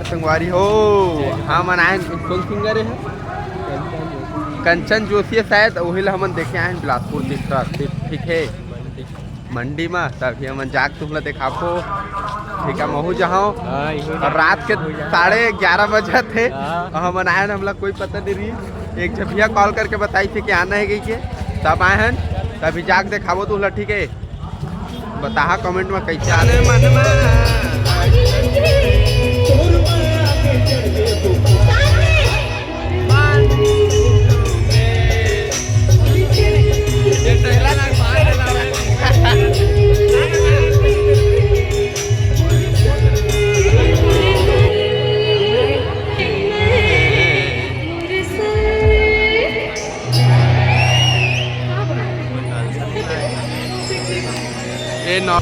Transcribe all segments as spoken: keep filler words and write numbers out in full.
संगवारी हो, हमन आए कोन सिंगर हे? कंचन जोशी हे शायद, वही ला हमन देखे आए बिलासपुर दिख रहा, ठीक है। मंडी मा, तभी हमन जाके तुमला देखाबो। ठीक है, महू जहाँ। हाँ, इहो और रात के साढ़े ग्यारह बजत हे। हाँ। और हमन आए ना, हमला कोई पता नहीं रही। एक झन भैया कॉल करके बताई थे कि आना है कही के, तब आए हन। तभी जाके देखाबो तुमला, ठीक है। बताहा कमेंट में कैसे आने मन में। ए नौ।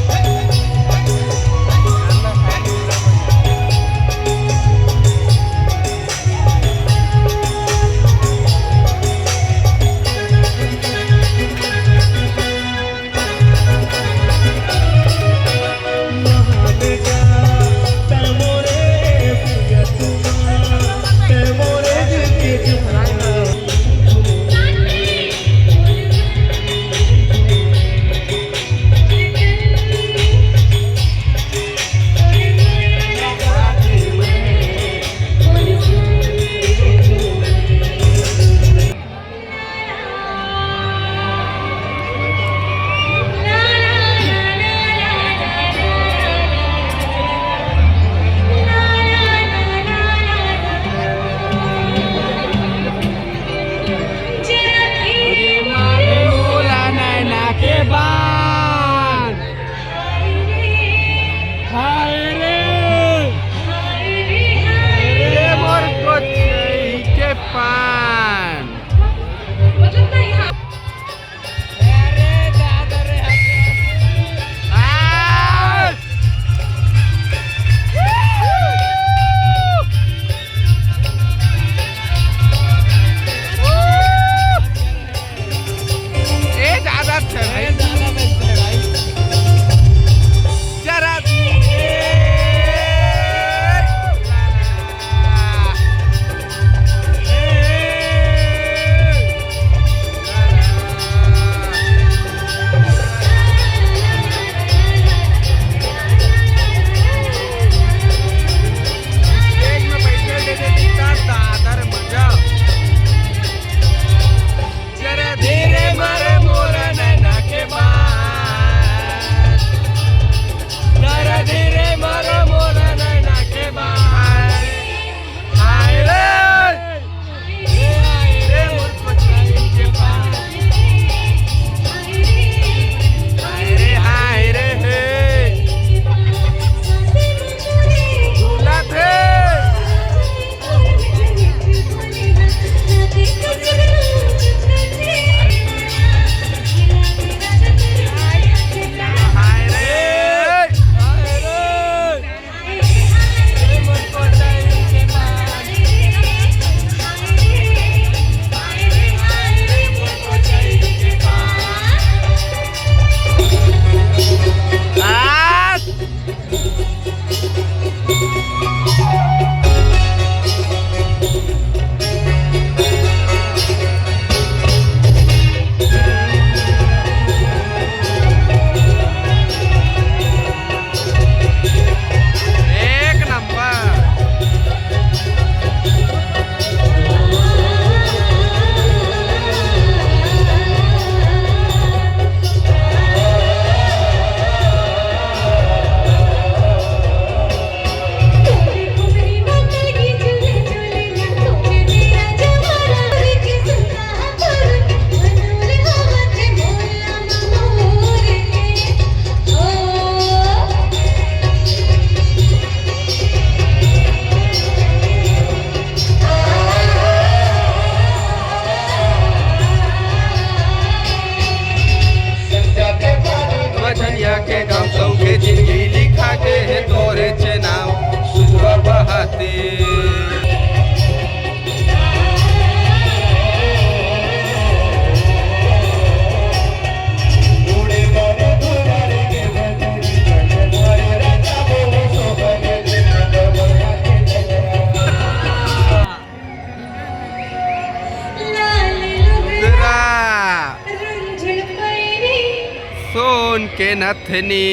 के नथनी।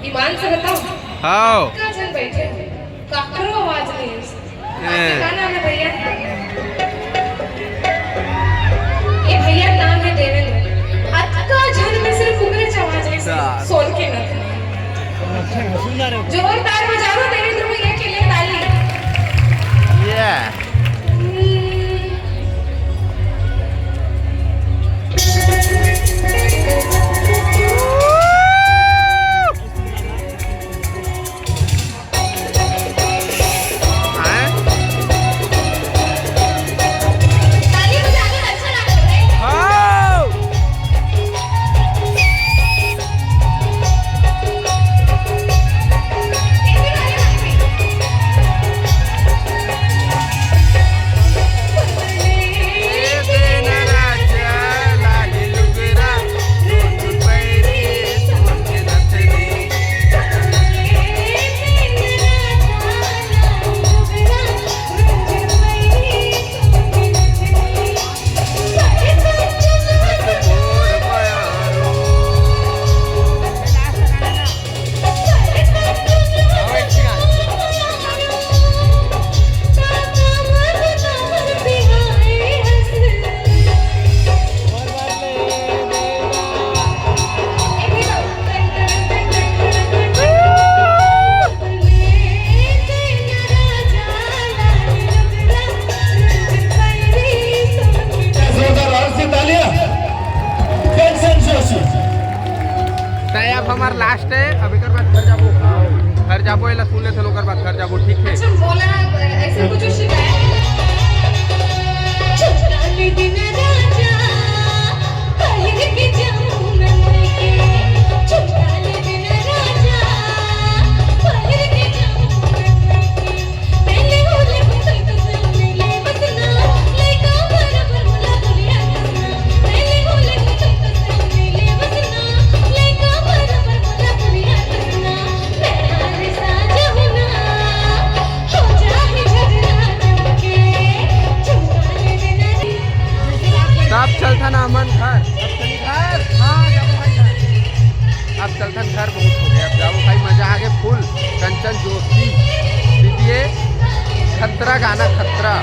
ईमान से बताओ। हाव। का झन बैठे हो? काकरो आवाज नहीं है। हैं। आपके का नाम है भैया? ये भैया नाम है देवेंद्र। अतका झन में सिर्फ उनके आवाज है। साथ। सोन के नथनी। जोरदार बजा दो देवेंद्र भैया के लिए ताली। ये। जोरदार और से तालियां। कंचन जोशी। तय अब हमार लास्ट है, अब एकर बाद घर जाबो। घर जाबो, एला सुन लेथन, ओकर बाद घर जाबो, ठीक है? अच्छा, बोला, ऐसे कुछ शिकायत? तब चलथन हमन घर। घर। हाँ, जाबो भाई घर। अब चलथन घर, बहुत हो गया। अब जाबो भाई, मजा आ गया फुल। कंचन जोशी दीदी, खतरा गाना, खतरा।